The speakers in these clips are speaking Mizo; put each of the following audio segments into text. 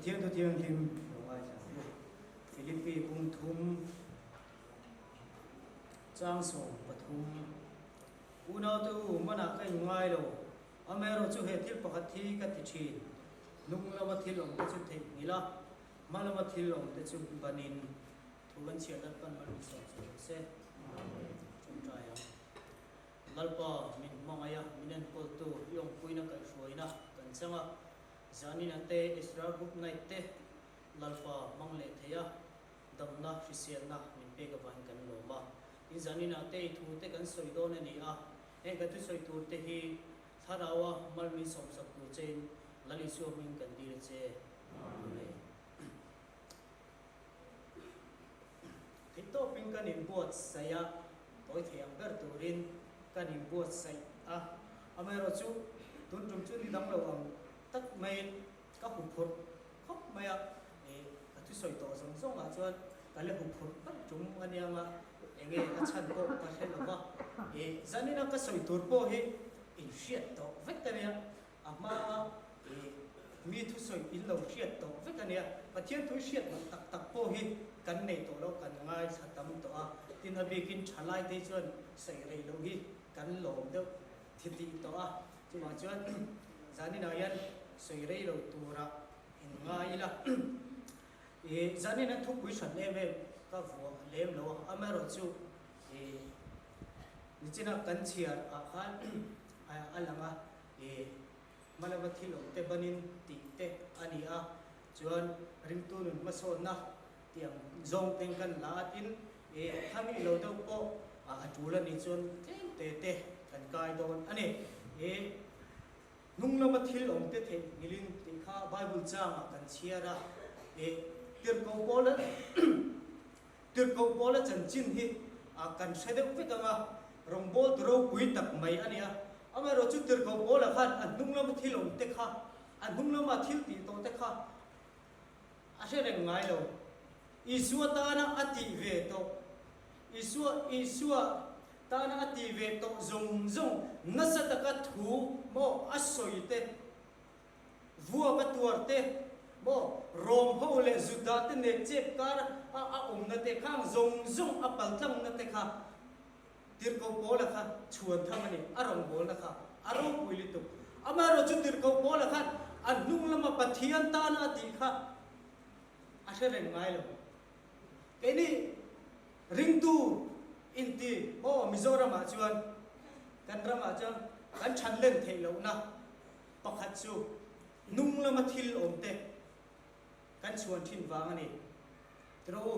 Pathian Thu Thianghlim lo ngaithla ang u. Philippi bung thum chang 13. Unaute u, manah ka inngai lo. Amaherawhchu he thil pakhat hi ka ti thin, hnung lama thil awmte chu theihnghilh a, hma lama thil awmte chu banin thu kan chhiat Lalpan mal min sawm chu rawh se. Tawngtai ang. Lalpa min hmangaih a, min enkawltu i awmpuina kaihhruaina kan chang a, Zanina te Israel Group Night te Lalpa hmang leh thei a, damna hriselna min pek avangin kan lawm a. Tin zanina te i thu te kan sawi dawn a ni a, heng kan thusawi tur te hi Thlaraua mal min sawmsak tur chein Lal Isua hming kan dil a che. Amen. Theihtawpin kan inbuatsaih a, tawi thei ang ber turin kan inbuatsaih a. Amaherawhchu, tun tum chu ni dang lo ang tak maiin ka huphurh khawp mai a, ih ka thusawi tawh zawng zawngah chuan ka la huphurh ber tum a nia nga, enge a chhan pawh ka hre lo va. Ih zanina ka sawi tur pawh hi inhriat tawh vek a nia, A hmaa i mi thusawi in lo hriat tawh vek a nia. Pathian thu hriat loh tak tak pawh hi kan nei tawh lo, kan ngaithla tam tawh a. Tin, a bikin thalai te chuan sawi rei loh hi kan lawm deuh thi tih tawh a. Chuvang chuan zaninah hian sawi rei lo turah in ngai ila. I zanin hian thupui hran em em ka vuah lem lo a, amaherawhchu i nichina kan chhiar ah khan a lang a. I hmalama thil awm te banin tih te a ni a, chuan ringtu nun hmasawnna tih ang zawng teng kan la a, tin i khami lo deuh pawh a tul a nih chuan tlem te te kan kai dawn a ni. I hnung lama thil awm te theih nghilhin tih kha Bible changah kan chhiar a, i Tirhkoh Paula Tirhkoh Paula chanchin hi kan hre deuh vek ang a, rawngbawltu ropui tak mai a ni a. Amaherawhchu Tirhkoh Paula khan a hnung lama thil awm te kha, a hnung lama thil tih tawh te kha a hre reng ngai lo. Isua tana a tih ve tawh, Isua, Isua tana a tih ve tawh zawng zawng nasa taka thu maw a sawi te, Vuak a tuar te, maw, Rom ho leh Juda te nek chep kar a a awmna te khang zawng zawng a pal tlangna te kha Tirhkoh Paula kha chhuan tham a ni, a rawngbawlna kha a ropui lutuk. Amaherawhchu Tirhkoh Paula khan a hnung lama Pathian tana a tih kha a hre reng ngai lo. Keini ringtu inti maw Mizoramah chuan kan ramah chuan kan chhan len theih lohna Pakhat chu hnung lama thil awm te kan chhuan thin vang a ni. Tiraw u,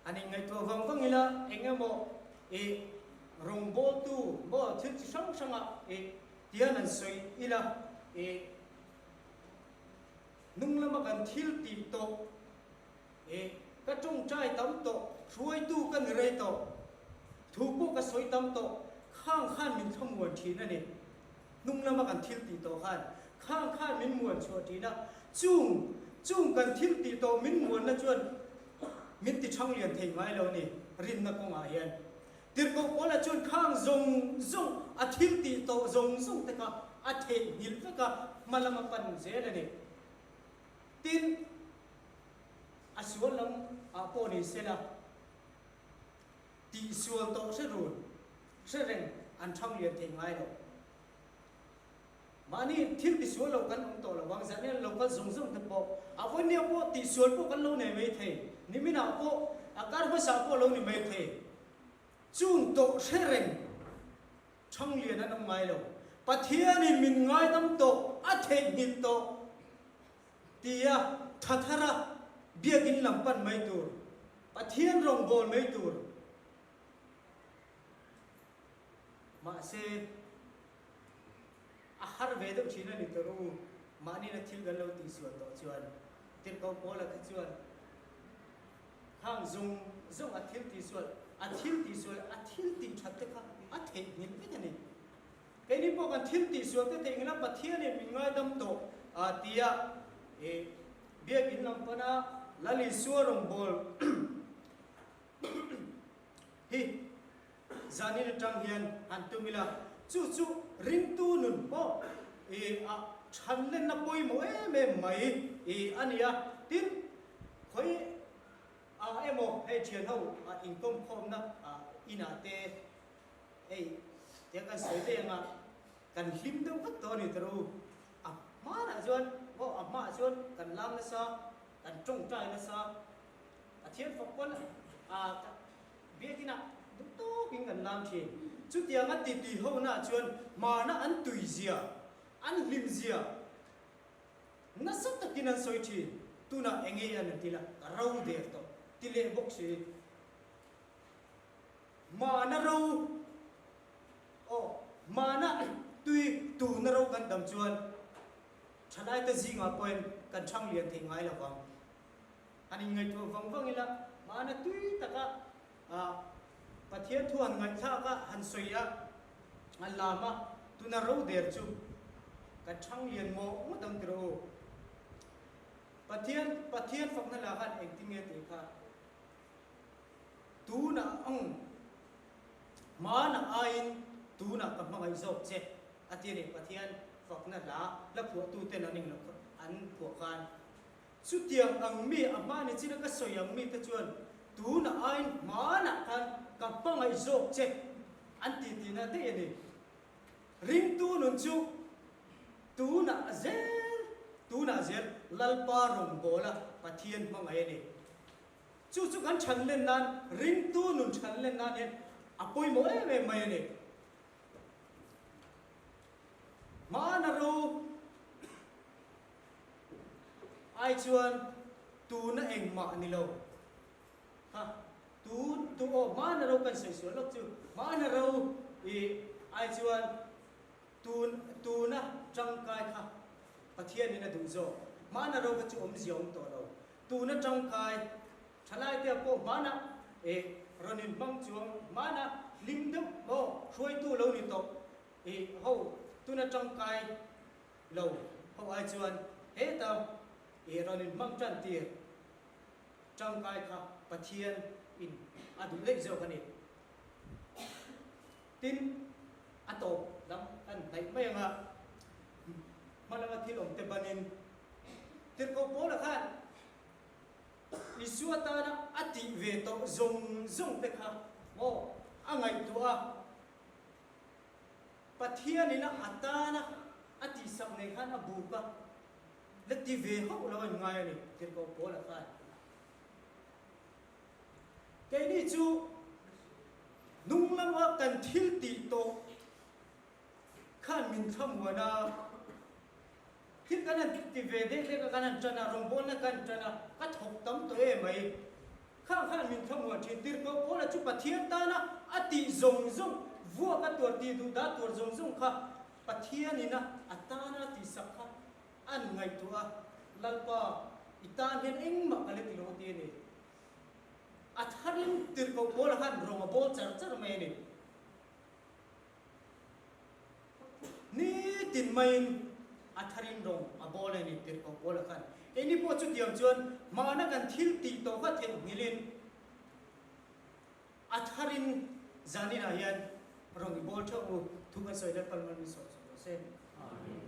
han inngaihtuah vang vang ila eng emaw i rawngbawltu maw thil chi hrang hranga i tian han sawi ila i hnung lama kan thil tih tawh i ka tawngtai tam tawh, hruaitu ka ni rei tawh, thu pawh ka sawi tam tawh, khang khan min thlamuan thin a ni. Hnung lama kan thil tih tawh khan khang khan min muan chhuah thin a, chung chung kan thil tih tawh min muanna chuan min ti thang lian thei ngai lo a ni rinna kawngah hian. Tirhkoh Paula chuan khang zawng zawng a thil tih tawh zawng zawng te kha a theihnghilh vek a, hma lama pan zel a ni. Tin, a sual lam ah pawh ni sela tih sual tawh hre run hre reng an thang lian thei ngai lo. Mahni thil tisual lo kan awm tawh lo vang, zan lo kal zawng zawng te pawh a vawinia pawh tihsual pawh kan lo nei mai thei, niminah pawh a kar hmasa pawh lo ni mai thei. Chung tawh hre reng thang lian an awm ngai lo. Pathianin min ngaidam tawh, a theihnghilh tawh tia tha thara biakin lam pan mai tur, Pathian rawngbâwl mai tur. Mahse, a har ve deuh thin a ni tawh u, mahnina thil kan lo tihsual tawh chuan Tirhkoh Paula kha chuan khang zawng zawng a thil tihsual, a thil tihsual, a thil tih that te kha a theihnghilh vek a ni. Keini pawh kan thil tihsual te theihnghilh a, Pathianin min ngaidam tawh a tia i Biakin lam pana Lal Isua rawngbâwl Hi zanin atang hian han tum ila, chu chu ringtu nun pawh i a than lenna pawimawh em em mai. i a ni a. Tin, khawi ah emaw hei thian ho ah inkawm khawmna ah inah te hei tiang kan sawi daih anga kan hlim deuh vek tawh a ni tawh u. A hmanah chuan maw a hmaah chuan kan lam nasa, kan tawngtai nasa, Pathian fak pawn ah Biakinah duh tawkin kan lam thin. Chutianga titui hona chuan hmana an tuizia, an hlimzia nasa takin an sawi thin. Tunah enge an an ti la, ka ro der tawh ti leh bawk si. Hmana ro, aw, hmana tui tuna ro kan dam chuan thalaite zingah pawhin kan chhang lian thei ngai lo vang. An inngaihtuah vang vang ila, mahna tui taka Pathian thu han ngaihthlak a, han sawi a, an lam a, tuna ro der chu kan chhang lian mawh ngawt ang tiraw u. Pathian, Pathian fakna lah khan engtin nge tih kha tunah ang hmanah aiin tunah ka hmangaih zawk che a ti a ni. Pathian fakna hla hla phuahtuten an englo an phuah khan Chutiang ang mi a hma ni chin a ka sawi ang mite chuan tuna aiin hmanah khan ka hmangaih zawk che an ti tihna daih a ni. Ringtu nun chu tunah zel tunah zel Lalpa rawngbawla Pathian hmangaih a ni. Chu chu kan chhan len nan ringtu nun chhan len nan hian a pawimawh em em mai a ni. Hmana ro. Ai chuan tuna engmah ni lo. Ha, tu tu aw hmana ro kan sawi sual lawk chu. Hmana ro i ai chuan tun tuna tangkai kha Pathianin a duh zawk. Hmana ro kha chu awmzia awm tawh lo. Tuna tangkai thalai te pawh hmana i rawn inhmang chuang hmana hlim deuh maw hruaitu lo ni tawh i ho tuna tangkai Lo ho ai chuan heta i rawn in hmang tan tir tangkai kha Pathian in a duh daih zawk a ni. Tin, a tawp lam kan hnaih mai anga hma lama thil awm te banin Tirhkoh Paula khan Isua tana a tih ve tawh zawng zawng te kha maw a ngaihtuah a. Pathianin a atana a tihsak nei khan a buk a, la ti ve hauh lo a inngai a ni, Tirhkoh Paula khan. Keini chu hnung lama kan thil tih tawh khan min thlamuan a, thil kan han ti ve dek dek a, kan han tan a, rawngbawlna kan tan a, ka thawk tam tawh em mai. Khang khan min thlamuan thin. Tirhkoh Paula chu Pathian tana a tih zawng zawng, vuak a tuar tih duh dah tuar zawng zawng kha Pathianin a a tana a tihsak kha an ngaihtuah a, Lalpa, i tan hian engmah ka la ti lo ti a ni. A tharin Tirhkoh Paula khan rawng a bawl char char mai a ni. Nitin maiin a tharin rawng a bawl a ni Tirhkoh Paula khan. Keini pawh chutiang chuan hmana kan thil tih tawh kha theihnghilhin a tharin zaninah hian rawng i bawl theuh u. Thu kan sawi Lalpan mal min sawh chhuah rawh se. Amen.